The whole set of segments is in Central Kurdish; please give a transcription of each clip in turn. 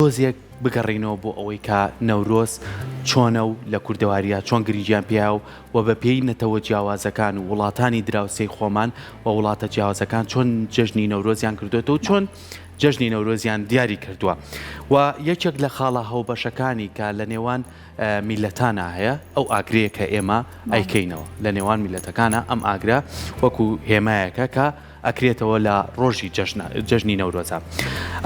تۆزێک بگەڕێینەوە بۆ ئەوەی کە نەورۆز چۆنە و لە کوردەوارییا چۆن گرنگیان پێیە و و بە پێی نەتەوە جیاوازەکان و وڵاتانی دراوسێی خۆمان و وڵاتە جیاوازەکان چۆن جەژنی نەورۆزیان کردوێتەوە و چۆن جەژنی نەورۆزیان دیاری کردووە و یەکێک لە خاڵە هەوبەشەکانی کە لە نێوان میلەتانا هەیە ئەو ئاگرەیە کە ئێمە ئەیکەینەوە لە نێوان میلەتەکانە ئەم ئاگرە وەکو هێمایەکە کە ئەکرێتەوە لە ڕۆژی جەژنی نەورۆزە.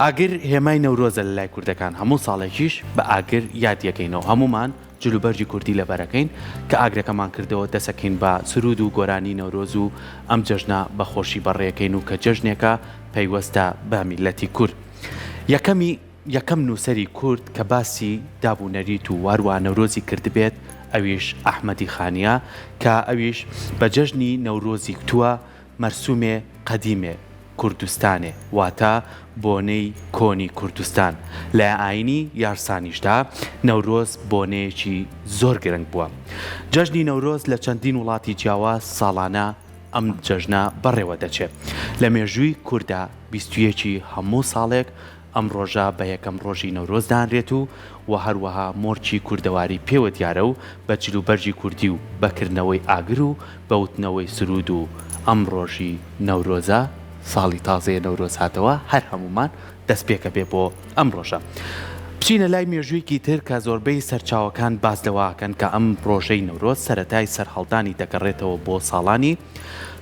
ئاگر هێمای نەورۆزە لە لای کوردەکان، هەموو ساڵێکیش بە ئاگر یادیەکەینەوە، هەموومان جلوبەرگی کوردی لەبەرەکەین، کە ئاگرەکەمان کردەوە دەسەکەین بە سرود و گۆرانی نەورۆز و ئەم جەژنە بە خۆشی بەڕێکەین و کە جەژنێکە پەیوەستە بە میللەتی کورد. یەکەمی یەکەم نووسەری کورد کە باسی داب و نەریت و واروا نەورۆزی کردبێت ئەویش ئەحمەدی خانیە کە ئەویش بە جەژنی نەورۆزی کوتووە مەرسومێ قەدیمێ کوردستانێ واتە بۆنەی کۆنی کوردستان، لە ئاینی یارسانیشدا نەورۆز بۆنەیەکی زۆر گرنگ بووە. جەژنی نەورۆز لە چەندین وڵاتی جیاواز ساڵانە ئەم جەژنە بەڕێوە دەچێ. لە مێژووی کوردا 21 ی هەموو ساڵێک ئەم ڕۆژە بە یەکەم ڕۆژی نەورۆز دانرێت و و هەروەها مۆرکی کوردەواری پێوە دیارە و بە جلوبەرگی کوردی و بە کردنەوەی ئاگر و بە وتنەوەی سروود و ئەم ڕۆژی نەورۆزە ساڵی تازەیە نەورۆز هاتەوە هەر هەموومان دەستپێکە بێ بۆ ئەم ڕۆژە. بچینە لای مێژوویەکی تر کە زۆربەی سەرچاوەکان باس لەوە ئەکەن کە ئەم ڕۆژەی نەورۆز سەرەتای سەرهەڵدانی دەگەڕێتەوە بۆ ساڵانی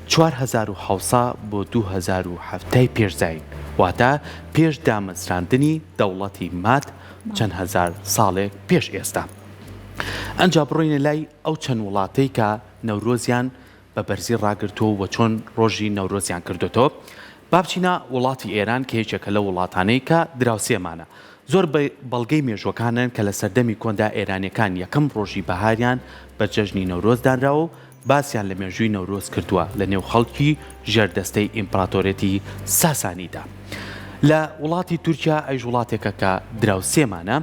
4700 بۆ 2007 پێش زایین واتە پێش دامەزراندنی دەوڵەتی ماد چەند هەزار ساڵێک پێش ئێستا. ئەنجا بڕۆینە لای ئەو چەند وڵاتەی کە نەورۆزیان بە بەرزی ڕاگرتووە و چۆن ڕۆژی نەورۆزیان کردۆتەوە. با بچینە وڵاتی ئێران کە یەکێکە لەو وڵاتانەی کە دراوسێمانە. زۆر بەڵگەی مێژووەکانن کە لە سەردەمی کۆندا ئێرانیەکان یەکەم ڕۆژی بەهاریان بە جەژنی نەورۆز دانراوە و باسیان لە مێژووی نەورۆز کردووە لە نێو خەڵکی ژێردەستەی ئیمپراتۆرێتی ساسانیدا. لە وڵاتی تورکیا ئەویش وڵاتێکە کە دراوسێمانە،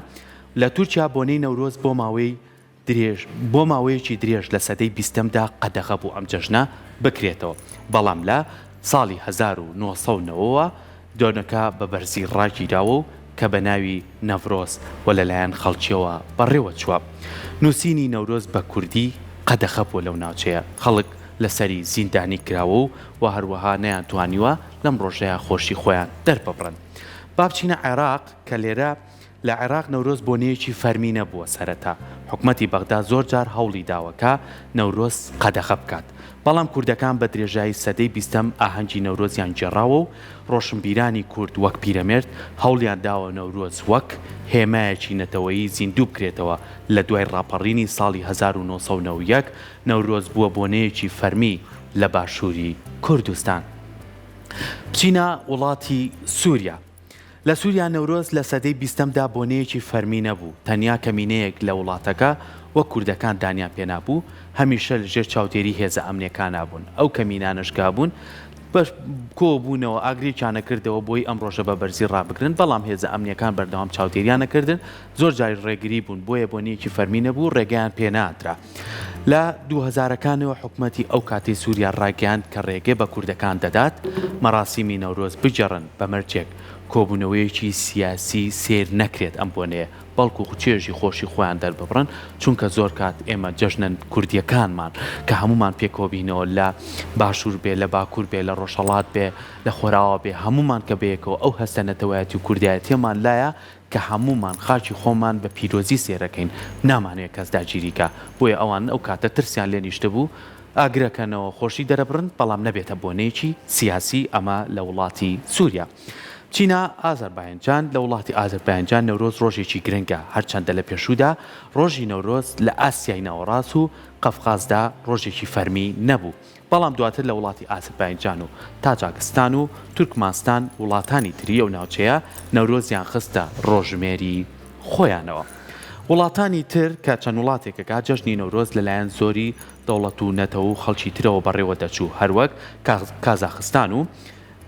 لە تورکیا بۆنەی نەورۆز بۆ ماوەی درێژ بۆ ماوەیەکی درێژ لە سەدەی بیستەمدا قەدەغە بوو ئەم جەژنە بکرێتەوە، بەڵام لە ساڵی 1990 وە دۆنەکە بە بەرزی ڕاگیراوە و کە بە ناوی نەڤرۆز و لەلایەن خەڵکیەوە بەڕێوە چووە. نووسینی نەورۆز بە کوردی قەدەخە بووە لەو ناوچەیە، خەڵک لەسەری زیندانی کراوە و و هەروەها نەیانتوانیوە لەم ڕۆژەیا خۆشی خۆیان دەرببڕن. با بچینە عێراق کە لێرە لە عێراق نەورۆز بۆنەیەکی فەرمی نەبووە سەرەتا حکومەتی بەغدا زۆر جار هەوڵی داوە کە نەورۆز قەدەغە بکات بەڵام کوردەکان بە درێژایی سەدەی بیستەم ئاهەنگی نەورۆزیان گێڕاوە و ڕۆشنبیرانی کورد وەک پیرەمێرد هەوڵیان داوە نەورۆز وەک هێمایەکی نەتەوەیی زیندوو بکرێتەوە لە دوای ڕاپەڕینی ساڵی 1991 نەورۆز بووە بۆنەیەکی فەرمی لە باشووری کوردستان. بچینە وڵاتی سووریا. لە سووریا نەورۆز لە سەدەی بیستەمدا بۆنەیەکی فەرمی نەبوو، تەنیا کەمینەیەک لە وڵاتەکە وەک کوردەکان دانیان پێنابوو، هەمیشە لە ژێر چاودێری هێزە ئەمنیەکانا بوون، ئەو کەمینانەش کە هەبوون بەش کۆبوونەوە ئاگرێکیان ئەکردەوە بۆی ئەم ڕۆژە بە بەرزی ڕابگرن، بەڵام هێزە ئەمنیەکان بەردەوام چاودێریان ئەکردن، زۆر جاریش ڕێگری بوون، بۆیە بۆنەیەکی فەرمی نەبوو، ڕێگەیان پێنادرا. لە دووهەزارەکانەوە حکومەتی ئەو کاتەی سووریا ڕایگەیاند کە ڕێگە بە کوردەکان دەدات مەراسیمی نەورۆز بگێڕن بە مەرجێک کۆبوونەوەیەکی سیاسی سەیر نەکرێت ئەم بۆنەیە بەڵکو چێژی خۆشی خۆیان دەرببڕن چونکە زۆر کات ئێمە جەژنە کوردیەکانمان کە هەموومان پێکەوە بینەوە لە باشوور بێ لە باکوور بێ لە ڕۆژهەڵات بێ لە خۆراوا بێ هەموومان کە بەیەکەوە ئەو هەستە نەتەوایەتی و کوردایەتیەمان لایە کە هەموومان خاکی خۆمان بە پیرۆزی سێرەکەین نامانەوێ کەس داگیری کا بۆیە ئەوان ئەو کاتە ترسیان لێ نیشتبوو ئاگرەکەنەوە خۆشی دەرەبڕن بەڵام نەبێتە بۆنەیەکی سیاسی ئەمە لە وڵاتی سوریا بچینە ئازەرباینجان لە وڵاتی ئازەرباینجان نەورۆز ڕۆژێکی گرنگە هەرچەندە لە پێشوودا ڕۆژی نەورۆز لە ئاسیای ناوەڕاست و قەفقازدا ڕۆژێکی فەرمی نەبوو بەڵام دواتر لە وڵاتی ئازرباینجان و تاجاکستان و تورکمانستان وڵاتانی تری ئەو ناوچەیە نەورۆزیان خستە ڕۆژژمێری خۆیانەوە. وڵاتانی تر کە چەند وڵاتێکەکە جەژنی نەورۆز لەلایەن زۆری دەوڵەت و نەتەوە و خەڵکی ترەوە بەڕێوە دەچوو هەروەک کازاخستان و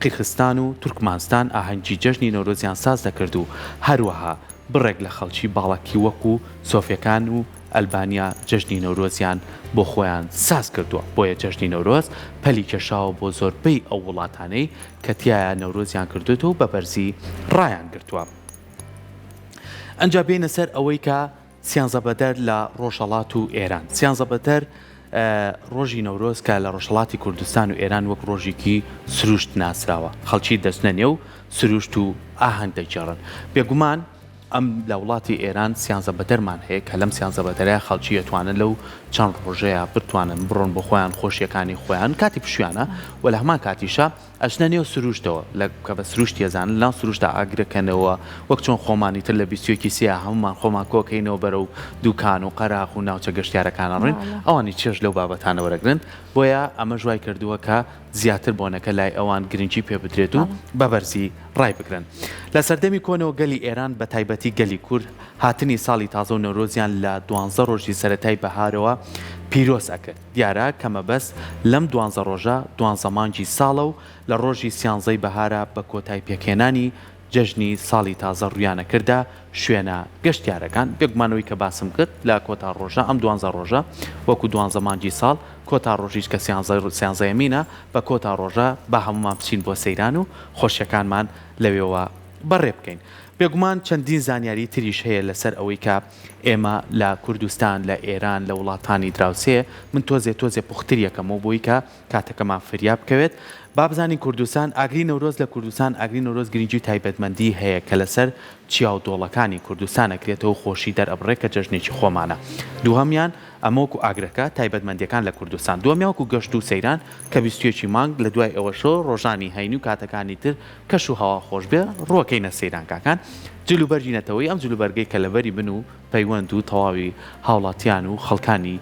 قیرخستان و تورکمانستان ئاهەنگی جەژنی نەورۆزیان ساز دەکرد و هەروەها بڕێک لە خەڵکی باڵەکی وەکو سۆفیەکان و ئەلبانیا جەژنی نەورۆزیان بۆ خۆیان ساز کردووە، بۆیە جەژنی نەورۆز پەلی کێشاوە بۆ زۆربەی ئەو وڵاتانەی کە تیایا نەورۆزیان کردووەتەوە و بە بەرزی ڕایان گرتووە. ئەنجا بێینە سەر ئەوەی کە سیانزەبەدەر لە ڕۆژهەڵات و ئێران. سیانزەبەدەر ڕۆژی نەورۆز کە لە ڕۆژهەڵاتی کوردستان و ئێران وەک ڕۆژێکی سروشت ناسراوە، خەڵکی دەچنە نێو سروشت و ئاهەنگ دەگێڕن. بێگومان ئەم لە وڵاتی ئێران سیانزەبەدەرمان هەیە کە لەم سیانزەبەدەرە خەڵکی ئەتوانن لەو چەند ڕۆژەیا بتوانن بڕۆن بۆ خۆیان خۆشیەکانی خۆیان کاتی پشویانە و لە هەمان کاتیشا ئەچنە نێو سروشتەوە لە کە بە سروشتی ئەزانن لەناو سروشتا ئاگرەکەنەوە وەک چۆن خۆمان ئیتر لە 21 سیا هەموومان خۆمان کۆکەینەوە بەرەو دوکان و قەراخ و ناوچە گەشتیارەکان ئەڕۆین ئەوانی چێژ لەو بابەتانە وەرەگرن بۆیە ئەمەش وای کردووە کە زیاتر بۆنەکە لای ئەوان گرنگی پێ بدرێت و بە بەرزی ڕایبگرن. لە سەردەمی کۆنەوە گەلی ئێران بە تایبەتی گەلی کورد هاتنی ساڵی تازە و نەورۆزیان لە دوانزە ڕۆژی سەرەتای بەهارەوە پیرۆز ئەکرد. دیارە کە مەبەست لەم دوانزە ڕۆژە دوانزە مانگی ساڵە و لە ڕۆژی سیانزەی بەهارا بە کۆتای پێکهێنانی جەژنی ساڵی تازە ڕوویانەکردە شوێنە گەشتیارەکان، بێگومان ئەوەی کە باسم کرد لە کۆتا ڕۆژە ئەم دوانزە ڕۆژە وەکو دوانزە مانگی ساڵ کۆتا ڕۆژیش کە سیانزە سیانزەیەمینە بە کۆتا ڕۆژە با هەموومان بچین بۆ سەیران و خۆشیەکانمان لەوێوە بەڕێ بکەین. بێگومان چەندین زانیاری تریش هەیە لەسەر ئەوەی کە ئێمە لە کوردستان، لە ئێران، لە وڵاتانی دراوسێ، من تۆزێ تۆزێ پوختریەکەمەوە بۆی کە کاتەکەمان فریا بکەوێت. با بزانین کوردستان، ئاگری نەورۆز لە کوردستان، ئاگری نەورۆز گرنگی و تایبەتمەندی هەیە کە لەسەر چیا و دۆڵەکانی کوردستان ئەکرێتەوە و خۆشی دەرئەبڕێ کە جەژنێکی خۆمانە. دووهەمیان ئەمە وەکو ئاگرەکە، تایبەتمەندیەکان لە کوردستان. دووەمیان وەکو گەشت و سەیران کە 21 ی مانگ لە دوای ئەوەشەوە ڕۆژانی هەینی و کاتەکانی تر کەش و هەوا خۆش بێ ڕووەکەینە سەیرانگاکان. جل و بەرگی نەتەوەیی، ئەم جل و بەرگەی کە لەبەری من و پەیوەند و تەواوی هاوڵاتیان و خەڵکانی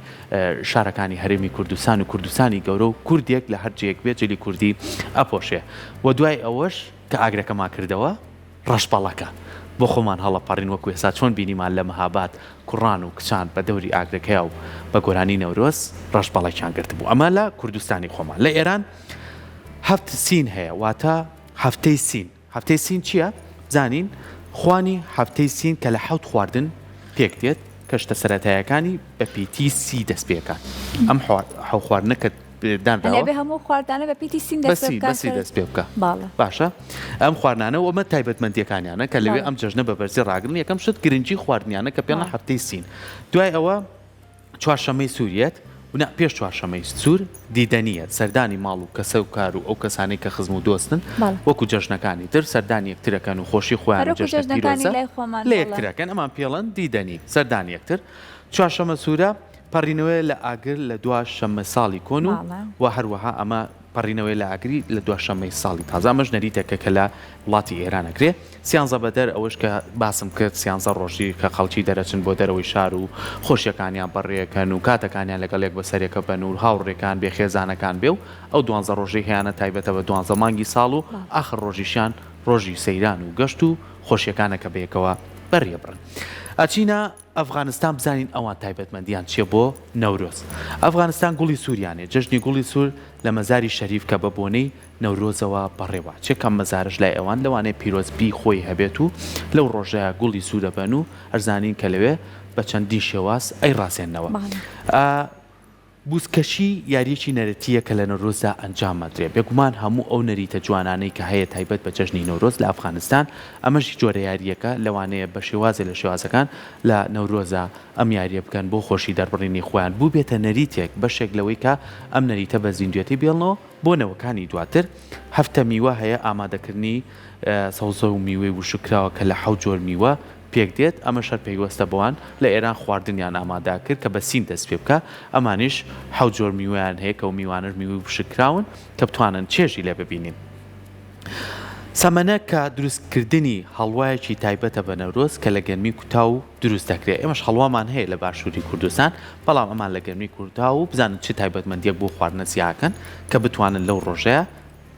شارەکانی هەرێمی کوردستان و کوردستانی گەورە و کوردێک لە هەر جێیەک بێت جلی کوردی ئەپۆشێ و دوای ئەوەش کە ئاگرەکەمان کردەوە ڕەشبەڵەکە بۆ خۆمان هەڵەپەڕین وەکو ئێستا چۆن بینیمان لە مهاباد کوڕان و کچان بە دەوری ئاگرەکەیا و بە گۆرانی نەورۆز ڕەشبەڵەکیان گرتبوو ئەمە لە کوردستانی خۆمان لە ئێران هەفت سین هەیە واتە هەفتەی سین هەفتەی سین چییە؟ بزانین خوانی هەفتەی سین کە لە حەوت خواردن پێک دێت کە شتە سەرەتایەکانی بە پیتی سی دەست پێکات ئەم حەو خواردنە کە دانراوە ئەبێ هەموو خواردانە بە پیتی سین دەست پێ بکات بە سی دەست پێ بکە باشە ئەم خواردنانە و ئەمە تایبەتمەندیەکانیانە کە لەوێ ئەم جەژنە بە بەرزی ڕاگرن یەکەم شت گرنگی خواردنیانە کە پێڵە هەفتەی سین دوای ئەوە چوارشەممەی سوور یەت نا پێش چوارشەممەی سوور دیدەنییە سەردانی ماڵ و کەسە و کار و ئەو کەسانەی کە خزم و دۆستن وەکو جەژنەکانی تر سەردانی یەکترەکەن و خۆشی خۆیان و جەژنە پیرۆزە لە یەکترەکەن ئەمان پێڵەن دیدەنی سەردانی یەکتر چوارشەمە سوورە پەڕینەوەیە لە ئاگر لە دوا شەممە ساڵی کۆن و و هەروەها ئەمە پەڕینەوەی لە ئاگری لە دوا شەممەی ساڵی تازە، ئەمەش نەریتێکە کە لە وڵاتی ئێران ئەکرێ. سیانزە بەدەر، ئەوەش کە باسم کرد سیانزە ڕۆژی کە خەڵکی دەرەچن بۆ دەرەوەی شار و خۆشیەکانیان بەڕێکەن و کاتەکانیان لەگەڵ یەک بەسەرێکە بەن و هاوڕێکان بێ خێزانەکان بێ و ئەو دوانزە ڕۆژەی هەیانە تایبەتە بە دوانزە مانگی ساڵ و ئاخر ڕۆژیشیان ڕۆژی سەیران و گەشت و خۆشیەکانە کە بەیەکەوە بەڕیەبڕن. ئەچینە ئەفغانستان بزانین ئەوان تایبەتمەندیان چیە بۆ نەورۆز. ئەفغانستان گوڵی سووریان هەیە، جەژنی گوڵی سوور لە مەزاری شەریف کە بە بۆنەی نەورۆزەوە بەڕێوە ئەچێ کە ئەم مەزارەش لای ئەوان لەوانەیە پیرۆزبی خۆی هەبێت و لەو ڕۆژەیا گوڵی سوور ئەبەن و ئەشزانین کە لەوێ بە چەندین شێواز ئەیڕازێننەوە. بوزکەشی یارییەکی نەرەتییە کە لە نەورۆزدا ئەنجام ئەدرێ. بێگومان هەموو ئەو نەریتە جوانانەی کە هەیە تایبەت بە جەژنی نەورۆز لە ئەفغانستان، ئەمەش جۆرە یارییەکە، لەوانەیە بە شێوازێ لە شێوازەکان لە نەورۆزا ئەم یارییە بکەن بۆ خۆشی دەربڕینی خۆیان، بووبێتە نەریتێک، بەشێک لەوەی کە ئەم نەریتە بە زیندوێتی بێڵنەوە بۆ نەوەکانی دواتر. هەفتە میوە هەیە، ئامادەکردنی سەوزە و میوەی وشککراوە کە لە حەوت جۆر میوە پێک دێت، ئەمەش هەر پەیوەستە بەوان، لە ئێران خواردنیان ئامادە کرد کە بە سین دەست پێ بکا، ئەمانیش حەوت جۆر میوەیان هەیە کە ئەو میوانەش میوەی وشک کراون کە بتوانن چێژی لێ ببینین. سەمەنە کە دروست کردنی هەڵوایەکی تایبەتە بە نەورۆز کە لە گەنمی کوتاو دروست دەکرێ، ئێمەش هەڵوامان هەیە لە باشووری کوردستان، بەڵام ئەمان لە گەنمی کوتاو و بزانن چ تایبەتمەندیەک بۆ خواردنە زیاکەن کە بتوانن لەو ڕۆژەیا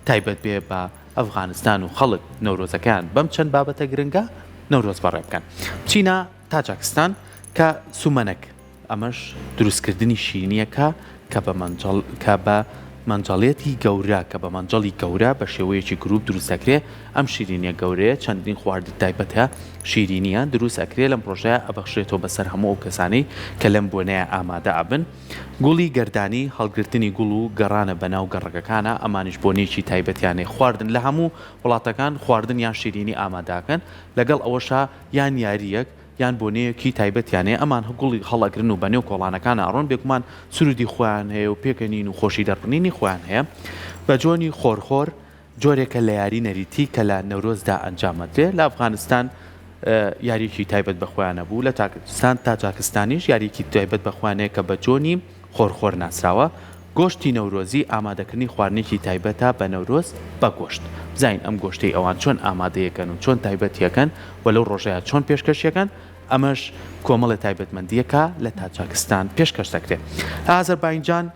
تایبەت بێ بە ئەفغانستان و خەڵک نەورۆزەکەیان بەم چەند بابەتە گرنگە نەورۆز بەڕێ بکەن. بچینە تاجاکستان کە سومەنەک، ئەمەش دروستکردنی شیرینییەکە کە بە مەنجەڵ کە بە مەنجەڵێتی گەورە کە بە مەنجەڵی گەورە بە شێوەیەکی گروپ دروست دەکرێ، ئەم شیرینیە گەورەیە چەندین خواردن تایبەتە شیرینیە دروست ئەکرێ لەم ڕۆژەیا ئەبەخشرێتەوە بەسەر هەموو ئەو کەسانەی کە لەم بۆنەیە ئامادە ئەبن. گوڵی گەردانی، هەڵگرتنی گوڵ و گەڕانە بەناو گەڕەکەکانا، ئەمانیش بۆنێکی تایبەتیانەی خواردن لە هەموو وڵاتەکان خواردن یان شیرینی ئامادەکەن، لەگەڵ ئەوەشا یان یارییەک یان بۆنەیەکی تایبەتیان هەیە ئەمان گوڵی هەڵئەگرن و بەنێو کۆڵانەکانا ئەڕۆن بێگومان سرودی خۆیان هەیە و پێکەنین و خۆشی دەربڕینی خۆیان هەیە بە جۆنی خۆرخۆر جۆرێکە لە یاری نەریتی کە لە نەورۆزدا ئەنجام ئەدرێ لە ئەفغانستان یاریەکی تایبەت بە خۆیان هەبوو لە تاکستان تاجاکستانیش یاریەکی تایبەت بە خۆیان هەیە کە بە جۆنی خۆرخۆر ناسراوە. گۆشتی نەورۆزی ئامادەکردنی خواردنێکی تایبەتە بە نەورۆز بە گۆشت. بزانین ئەم گۆشتەی ئەوان چۆن ئامادەیەکەن و چۆن تایبەتیەکەن و لەو ڕۆژەیا چۆن پێشکەشیەکەن، ئەمەش کۆمەڵێ تایبەتمەندییەکە لە تاجاکستان پێشکەش دەکرێ. لە ئازەرباینجان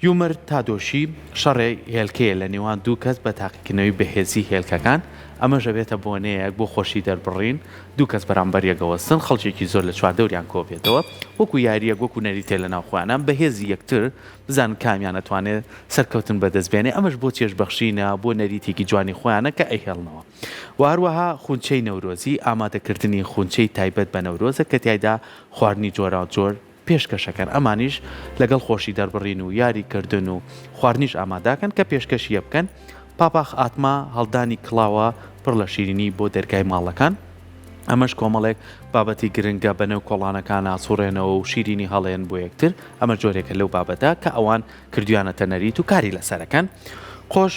یومر تادۆشی شەڕێ هێلکەیە لە نێوان دوو کەس بە تاقیکردنەوەی بەهێزی هێلکەکان، ئەمەش ئەبێتە بۆنەیەک بۆ خۆشی دەربڕین، دوو کەس بەرامبەر یەک ئەوەستن، خەڵکێکی زۆر لە چواردەوریان کۆبێتەوە، وەکو یارییەک، وەکو نەریتێ لەناو خۆیانا، بەهێزی یەکتر بزانن کامیان ئەتوانێ سەرکەوتن بەدەست بێنێ، ئەمەش بۆ چێژبەخشینە، بۆ نەریتێکی جوانی خۆیانە کە ئەیهێڵنەوە. وە هەروەها خونچەی نەورۆزی، ئامادەکردنی خونچەی تایبەت بە نەورۆزە کە تیایدا خواردنی جۆراوجۆر پێشکەشەکەن، ئەمانیش لەگەڵ خۆشی دەربڕین و یاری کردن و خواردنیش ئاماداکەن کە پێشکەشیە بکەن، پاپاخ ئاتما هەڵدانی کڵاوە پڕ لە شیرینی بۆ دەرگای ماڵەکان، ئەمەش کۆمەڵێک بابەتی گرنگە بەنێو کۆڵانەکانا سوڕێنەوە و شیرینی هەڵێن بۆ یەکتر، ئەمەش جۆرێکە لەو بابەتە کە ئەوان کردویانەتە نەریت و کاری لەسەرەکەن. قۆش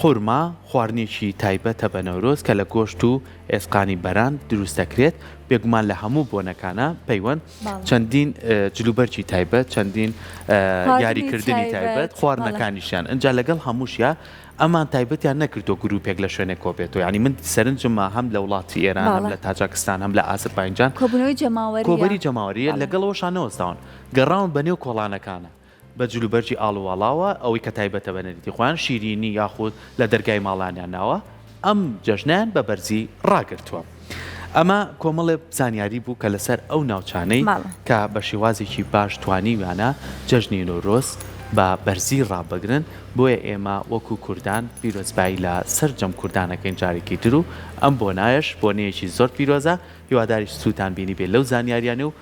قورما خواردنێکی تایبەتە بە نەورۆز کە لە گۆشت و ئێسقانی بەران دروست دەکرێت، بێگومان لە هەموو بۆنەکانا پەیوەند چەندین جلوبەرگی تایبەت، چەندین یاریکردنی تایبەت، خواردنەکانیشیان ئنجا لەگەڵ هەمووشیا ئەمان تایبەتیان نەکردووە گروپێک لە شوێنێک کۆبێتەوە یانی من سەرنجم ما هەم لە وڵاتی ئێران هەم لە تاجاکستان هەم لە ئازرباینجان کۆبوونەوەی جەماوەریە کۆبەری جەماوەریە لەگەڵ ئەوەشا نەوەستاون گەڕاون بە نێو کۆڵانەکانە بە جلوبەرگی ئاڵوواڵاوە، ئەوەی کە تایبەتە بە نەریتی خۆیان، شیرینی یاخود لە دەرگای ماڵانیان ناوە، ئەم جەژنەیان بە بەرزی ڕاگرتووە. ئەمە کۆمەڵێ زانیاری بوو کە لەسەر ئەو ناوچانەی کە بە شێوازێکی باش توانیویانە جەژنی نەورۆز بە بەرزی ڕابگرن، بۆیە ئێمە وەکو کوردان پیرۆزبایی لە سەرجەم کوردان ئەکەین جارێکی تر و ئەم بۆنایەش بۆنەیەکی زۆر پیرۆزە، هیواداریش سوودتان بینیبێ لەو زانیاریانەی و.